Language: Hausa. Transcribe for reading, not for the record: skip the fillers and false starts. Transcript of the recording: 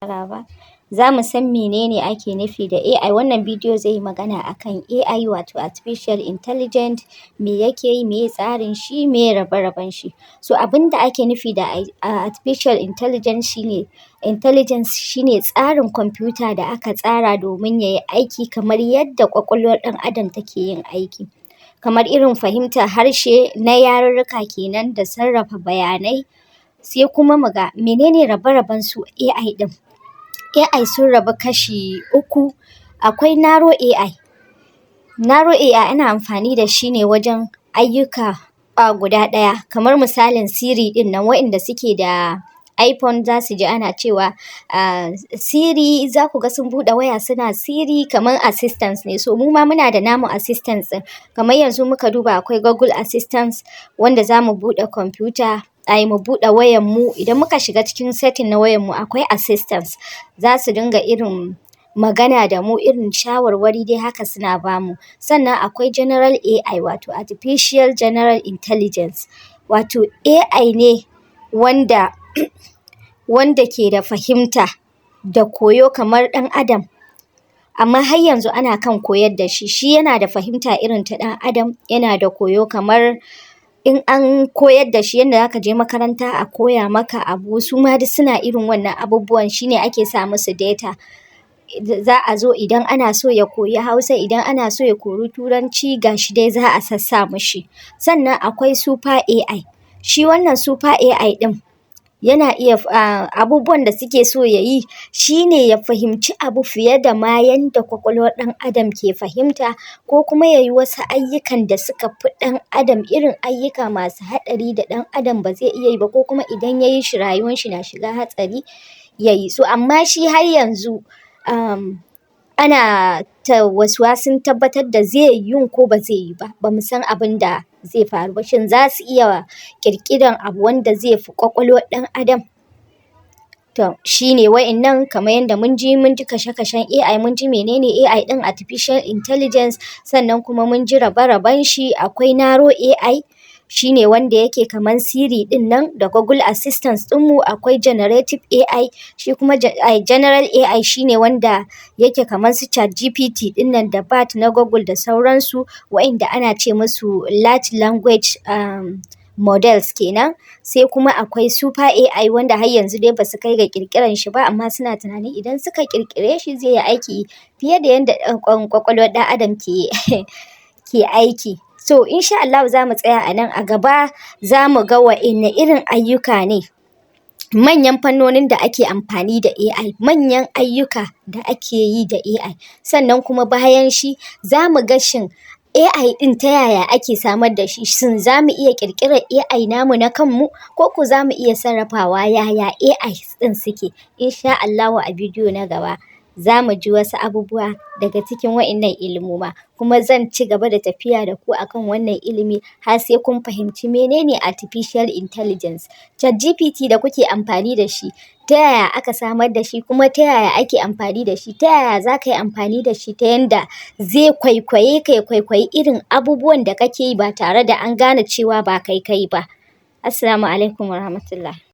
Ba za mu san menene ake nufi da AI. Wannan bidiyo zai yi magana akan AI, wato Artificial Intelligence: me yake yi, meye tsarin shi, meye rabe-raben shi. So abinda ake nufi da Artificial Intelligence shine intelligence shine tsarin kwamfuta da aka tsara domin yayi aiki kamar yadda ƙwaƙwalwar ɗan adam take yin aiki. Kamar irin fahimtar harshe na yarurruka kenan da sarrafa bayanai. Sai kuma mu ga menene rabe-raben su AI ɗin. AI sun rabu kashi uku. Akwai Narrow AI. Narrow AI ana amfani da shi ne wajen ayyuka guda ɗaya, kamar misalin Siri ɗin nan. Waɗanda suke da iPhone za su ji ana cewa Siri, za ku ga sun buɗe waya suna "Siri", kamar assistance ne. So mu ma muna da namu assistance ɗin. Kamar yanzu muka duba, akwai Google Assistant, wanda za mu buɗe kwamfuta, ai mu buɗe wayan mu, idan muka shiga cikin setting na wayan mu akwai assistance, za su dinga irin magana da mu, irin shawarwari dai haka suna bamu. Sannan akwai General AI, wato Artificial General Intelligence, wato AI ne wanda ke da fahimta da koyo kamar ɗan adam, amma har yanzu ana kan koyar da shi. Shi yana da fahimta irin ta ɗan adam, yana da koyo kamar in an koyar da shi, yanda zaka je makaranta a koya maka abu, su ma duk suna irin wannan abubuwan. Shi ne ake sa musu data. Za a zo idan ana so ya koyi Hausa, idan ana so ya koyi Turanci, ga shi dai za a sassa mishi. Sannan akwai Super AI. Shi wannan Super AI ɗin yana iya abubuwan da suke so ya yi shi ne ya fahimci abu fiye da ma yanda ƙwaƙwalwar ɗan adam ke fahimta, ko kuma ya yi wasu ayyukan da suka fi ɗan adam, irin ayyuka masu haɗari da ɗan adam ba zai iya yi ba, ko kuma idan ya yi shi rayuwan shi na shiga hatsari ya yi. So amma shi har yanzu ana ta waswasin tabbatar da zai yiwun ko ba zai yiwu ba, ba mu san abin da zai faru ba. Shin za su iya ƙirƙiran abu wanda zai fi ƙwaƙwalwar ɗan adam? To shi ne wa'innan. Kamar yanda mun ji kashe-kashen AI, mun ji menene AI ɗin, Artificial Intelligence, sannan kuma mun ji rabe-raben shi. Akwai Narrow AI, shi ne wanda yake kamar Siri ɗin nan da Google Assistant ɗinmu. Akwai Generative AI, shi kuma General AI shi ne wanda yake kamar su ChatGPT ɗin nan da Bard na Google da sauransu, wa'inda ana ce musu Large Language Models kenan. Sai kuma akwai Super AI, wanda har yanzu dai basu kai ga ƙirƙiran shi ba, amma suna tunanin idan suka ƙirƙire shi zai yi aiki fiye da yanda ƙwaƙwalwar ɗan adam ke aiki. So insha Allahu za mu tsaya a nan. A gaba za mu ga wa'inne irin ayyuka ne manyan fannonin da ake amfani da AI, manyan ayyuka da ake yi da AI. Sannan kuma bayan shi za mu ga shin AI ɗin ta yaya ake samar da shi, shin za mu iya ƙirƙirar AI namu na kanmu, ko ko za mu iya sarrafawa, yaya AI ɗin suke. Insha Allahu a bidiyo na gaba za mu ji wasu abubuwa daga cikin wa'innan ilimoma, kuma zan ci gaba da tafiya da ku akan wannan ilimi har sai kun fahimci menene Artificial Intelligence. ChatGPT da kuke amfani da shi, ta yaya aka samar da shi, kuma ta yaya ake amfani da shi, ta yaya za ka yi amfani da shi ta yanda zai kwaikwaye ka, ya kwaikwayi irin abubuwan da kake yi ba tare da an gane cewa ba kai ka yi ba. Assalamu alaikum warahmatullah.